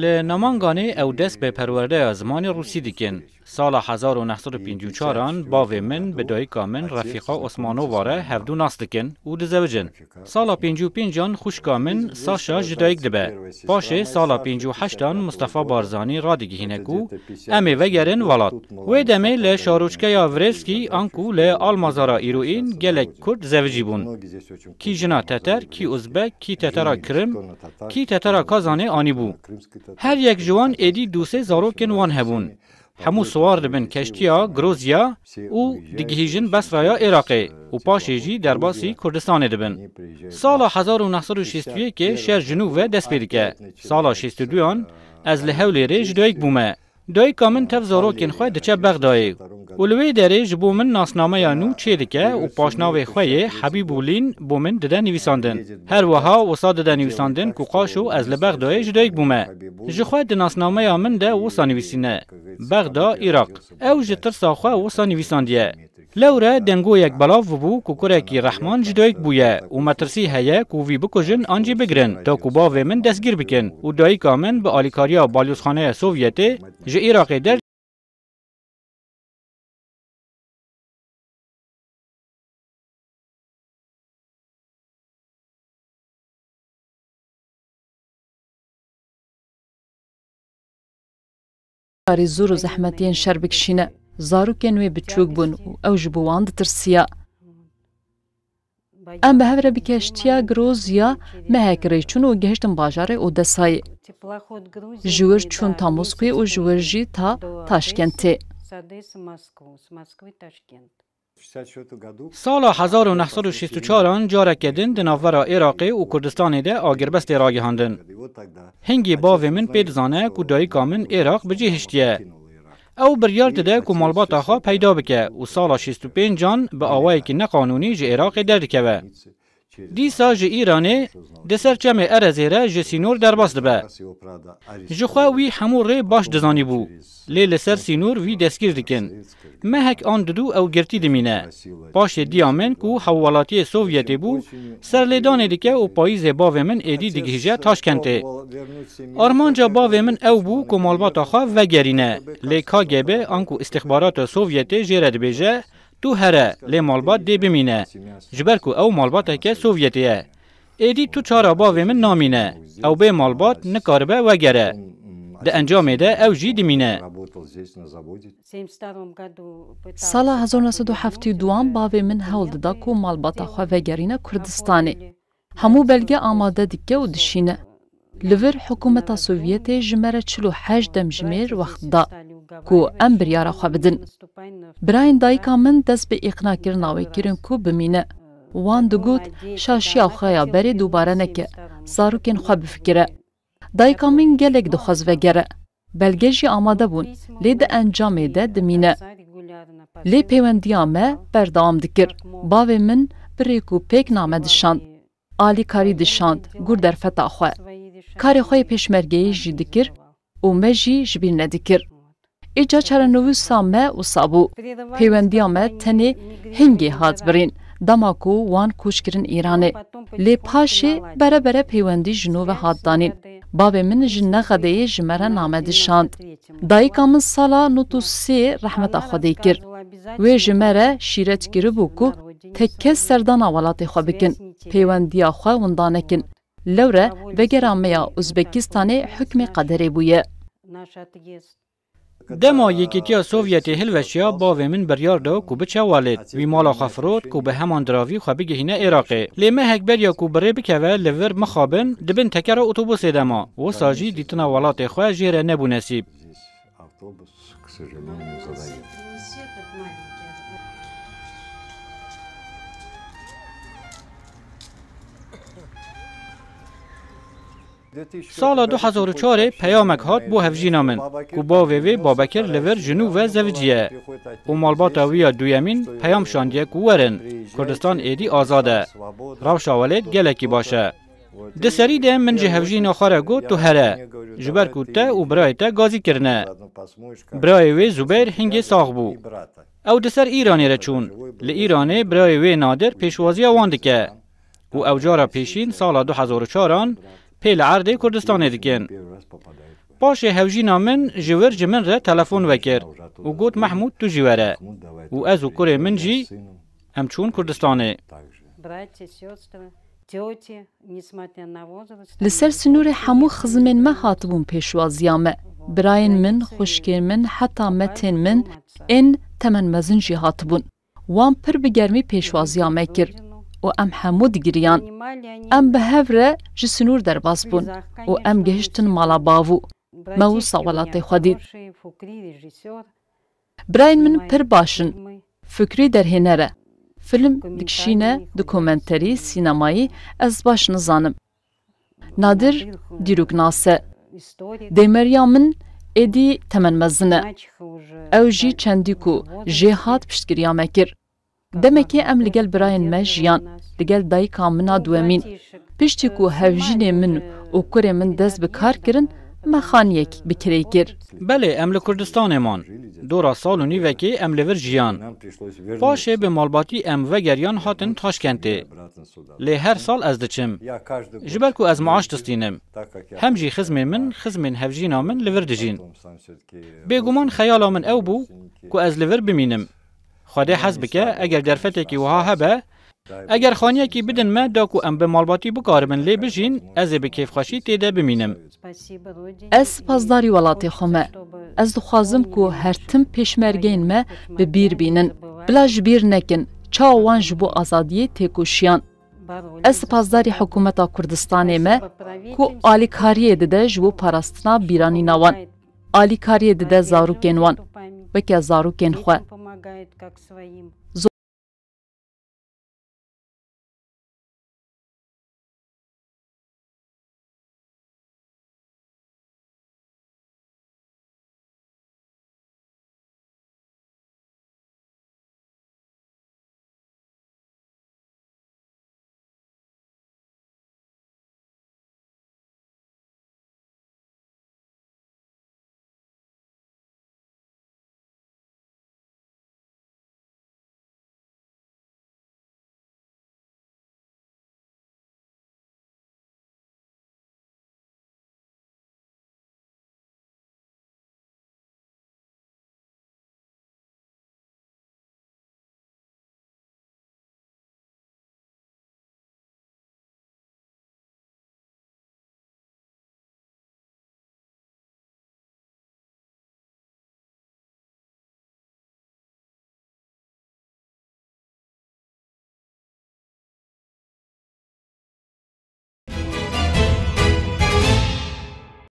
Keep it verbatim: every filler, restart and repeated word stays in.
Li Namanganê ew dest bi perwerdeya zimanê rûsî dikin. Sala hezar û neh sed û pêncî û çaran bavê min bi dayika min Refîqa Osmanova re hevdu nas dikin û dizewicin. Sala pêncî û pêncan xwişka min Saşa ji dayik dibe. Paşê sala pêncî û heştan Mustafa Barzanî radigihîne ku em ê vegerin welat. Wê demê li şarockeya Vrevskî anku li Almazara îroîn gelek Kurd zevicî bûn. Kî jina Teter, kî Uzbek, kî Tetera Kirim, kî Tetera Kazanê anîbû. Her yek ji wan êdî du sê zarokên wan hebûn. Hemû siwar dibin keştiya Grozya û digihîjin Besraya Iraqê û paşê jî derbasî Kurdistanê dibin. Sala hezar û neh sed û şêst û yekê şer ji nû ve dest pê dike. Sala şêst û duyan ez li Hewlêrê ji dayik bûme. Dayika min tev zarokên xwe diçe Bexdayê û li wê derê ji bo min nasnameya nû çêdike û paşnavê xwe yê Hebîbûlîn bo min dide nivîsandin. Her wiha wisa dide nivîsandin ku qaşo ez li Bexdayê ji dayik bûme. Ji xwe di nasnameya min de wisa nivîsîne, Bexda, Iraq. Ew ji tirsa xwe wisa nivîsandiye. Lewre dengoyek belav bûbû ku kurekî Rehman ji dayik bûye û metirsî heye ku vî bikujin an jî bigirin, ta ku bavê min destgîr bikin û dayika min bi alîkariya Balyozxaneya Sovyetê ji Iraqê der karê zor û zehmetiyên şer bikişîne. Zarokên wê biçûk bûn û ew ji bo wan ditirsiya. Em bi hev re bi keştiya Grozya mehek rê çûn û gihiştin bajarê Odesayê. Ji wir çûn ta Moskwê û ji wir jî ta Taşkentê. Sala hezar û neh sed û şêst û çaran careke din di navbera Iraqê û Kurdistanê de agirbestê ragihandin. Hingî bavê min pê dizane ku dayika min Iraq bi cih hiştiye. Ew biryar dide ku malbata xwe peyda bike û sala şêst û pêncan bi awayekî neqanûnî ji Iraqê derdikeve. Dîsa ji Îranê di ser çemê Erezê re ji sînor derbas dibe. Ji xwe wî hemû rê baş dizanîbû, lê li ser sînor wî destgîr dikin. Mehek an didu ew girtî dimîne. Paşê diya min ku hewwelatiyê Sovyetê bû, serlêdanê dike û payîzê bavê min êdî digihîje Taşkentê. Armanca bavê min ew bû ku malbata xwe vegerîne, lê K G B anku îstixbarata Sovyetê jê re dibêje, tu here, lê malbat dê bimîne. Ji ber ku ew malbateke Sovyetê ye. Êdî tu çara bavê min namîne. Ew bê malbat nikaribe wegere. Di encamê de ew jî dimîne. Sala hezar neh sed û heftê û duan bavê min hewl dida ku malbata xwe vegerîne Kurdistanê. Hemû belge amade dike û dişîne. Li vir hikûmeta Sovyetê ji me re çil û heşt demjimêr wext da ku em biryara xwe bidin. Birayên dayika min dest bi îqnakirina wê kirin ku bimîne. Wan digot, şaşiya xwe ya berê dubare neke, zarokên xwe bifikire. Dayika min gelek dixwest vegere. Belge jî amade bûn, lê di encamê de dimîne. Lê pêwendiya me berdewam dikir. Bavê min bi rêk û pêk name dişand. Alîkarî dişand, gur derfeta xwe. Karê xwe yê pêşmergeyê jî dikir û me jî ji bîr nedikir. Îca çarenivîsa me wisa bû. Pêwendiya me tenê hingê hat birîn, dema ku wan koç kirin Îranê. Lê paşê bere bere pêwendî ji nû ve hat danîn. Bavê min ji Nexedeyê ji me re name dişand. Dayika min sala nod û sê rehmeta Xwedê kir. Wê ji me re şîret kiribû ku tek kes serdana welatê xwe bikin, pêwendiya xwe winda nekin. Lewre vegera me ya Uzbekistanê hukmê qederê bûye. Dema Yekîtiya Sovyetê hilweşiya, bavê min biryar da ku biçe welêt. Wî mala xwe firot ku bi heman diravî xwe bigihîne Iraqê. Lê mehek beriya ku bi rê bikeve, li vir mixabin, di bin tekera otobusê de ma. Wisa jî dîtina welatê xwe jê re nebû nesîb. Sala du hezar û çarê peyamek hat bo hevjîna min, ku bavê wê Babekir li vir ji nû ve zeviciye û malbata wî ya duyemîn peyam şandiye ku werin, Kurdistan êdî azad e. Rewşa welêt gelekî baş e. Di serî de min ji hevjîna xwe re got, tu here, ji ber ku te û birayê te gazî kirine. Birayê wê Zubeyr hingê sax bû. Ew di ser Îranê re çûn. Li Îranê birayê wê Nadir pêşwaziya wan dike. Û ew cara pêşîn sala du hezar û çaran tê li erdê Kurdistanê dikin. Paşê hevjîna min ji wir ji min re telefon vekir û got, Mehmûd, tu jî were. Û ez û kurê min jî em çûn Kurdistanê. Li ser sînorê hemû xizmên me hatibûn pêşwaziya me. Birayên min, xwişkên min, heta metên min ên temenmezin jî hatibûn. Wan pir bi germî pêşwaziya me kir û em hemû digiriyan. Em bi hev re ji sînor derbas bûn û em gihiştin mala bavû. Me wisa welatê xwe dît. Birayên min pir baş in. Fikrî derhêner e. Film dikişîne, dokumenterî, sînemayî, ez baş nizanim. Nadir dîroknas e. Dêmeriya min êdî temen mezin e. Ew jî çendî ku jê hat piştgiriya me kir. Demekê em li gel birayên me jiyan, li gel dayika min a duwemîn. Piştî ku hevjînê min û kurê min dest bi kar kirin, me xaniyek bi kirêy kir. Belê, em li Kurdistanê man. Dora sal û nîvekê em li vir jiyan. Paşê bi malbatî em vegeriyan hatin Taşkentê. Lê her sal ez diçim. Ji ber ku ez maaş distînim. Hem jî xizmê min, xizmên hevjîna min li vir dijîn. Bêguman xeyala min ew bû ku ez li vir bimînim. Xwedê hez bike, eger derfetekî wiha hebe, eger xaniyekî bidin me, da ku em bi malbatî bikaribin lê bijîn, ez ê bi kêfxweşî tê de bimînim. Ez sipasdarî welatê xwe me. Ez dixwazim ku her tim pêşmergeyên me bi bîr bînin. Bila ji bîr nekin, çawa wan ji bo azadiyê têkoşiyan. Ez sipasdarî hikûmeta Kurdistanê me ku alîkariyê dide ji bo parastina bîranîna wan. Alîkariyê dide zarokên wan, weke zarokên xwe.